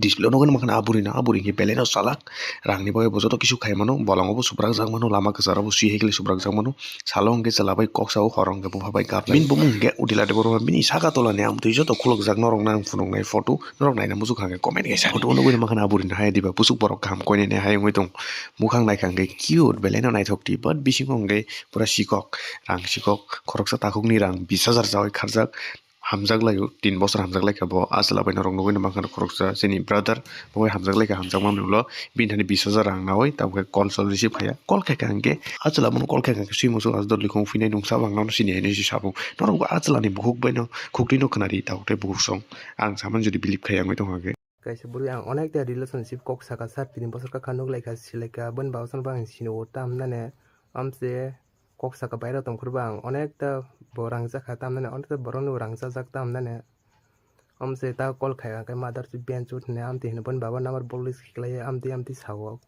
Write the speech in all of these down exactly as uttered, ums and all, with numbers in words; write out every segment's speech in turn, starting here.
Display o nugwi mankha a bwrwi no, a bwrwi hwnkhe belai no chalak, rang ni bagwi bo joto kisu khai mano, bolongo bo suprak jak mano, lama kwcharo bo swi hai khe suprak jak mano, salo hwnkhe chwla bai kok sao, horo hwnkhe bupha bai gap. Bini bumung hwnkhe Udila Debbarma, bini saka tola ni amtwi joto khuluk jak norok nang phunuk nai photo, norok naina muchuk hwnkhe comment kaisa. Photo o nugwi mankha a bwrwi no hai diba, puchuk borok kaham koinene hai wngwi tong, mukhang naikha hwnkhe cute, belai no naithok di, but bisingo hwnkhe pura sikok, rang sikok, khoroksa takhuk ni rang bis hajar chawi kharjak. Hamjak laio, tin bosor hamjak laikha bo, a chwla bai norok nugwi no mankha khoroksa chini brother, bo bai hamjak laikha, hamjakma ni ulo bini thani bis hajar rang nawi, tamo khe call sol receive khaiya, call khaikha hwnkhe a chwla bono call khaikha hwnkhe swi muchung aswk dol likhung phinai nung sabo ang nono sini hai nai si sabo, norok bo a chwla ni bukhuk bai no khuktwi no khwnari, tabuk tei bukhuk song ang samani jodi believe khai wngwi tongkha hwnkhe. Kaisa bwrwi ang onek ta relationship kok saka sa, tini bosor kwkhwrang nuk laikha, si laikha, boni baba sano bo ang sini o tam nane, amse kok saka baira tongkhor bo ang onek ta bo rang jakha tam nane, onek ta borok ni bo rang chajak tam nane, amse ta call khai ang khe mother chut ben chut hwnwi amtwi hwnwi boni baba number block list khlaiya, amtwi amtwi sao,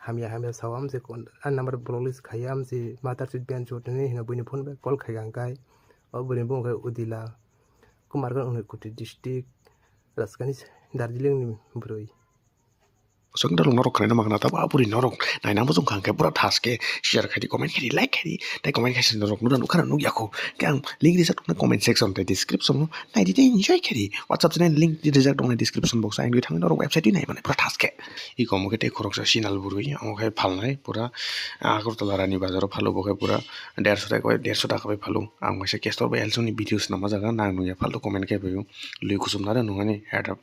hamya hamya sao, amse kon-, a number block list khaiya, amse mother chut ben chut hwnwi hwnwi buini phone bai call khai ang khe, o bwrwini bumung khe Udila. Kumarganj, Unakoti district, Rajkani, Darjeeling ni bwrwi. Chwng norok norok khwnaina mankha tabo a bwrwi norok naina muchung kha hwnkhe pura thas khe share khai di, comment khai di, like khai di, tei comment khai sini norok nukha nukha nukya kho. Khe ang link rijak tongna comment section tei description o nai di tei enjoy khai di. WhatsApp channel link rijak tongna description box o, ang thangwi norok website o nai mani pura thas khe. Iko omo khe tei khoroksa sinal bwrwi, omo khe phalnai pura Agartala Rani Bazar o phalo, bo khe pura derso taka bai, derso taka bai phalo. Ang waisa Castor bai Elson ni video swnamma jaga nang nukya phal to comment khai bai o. Lui kuchum nare nungani head up.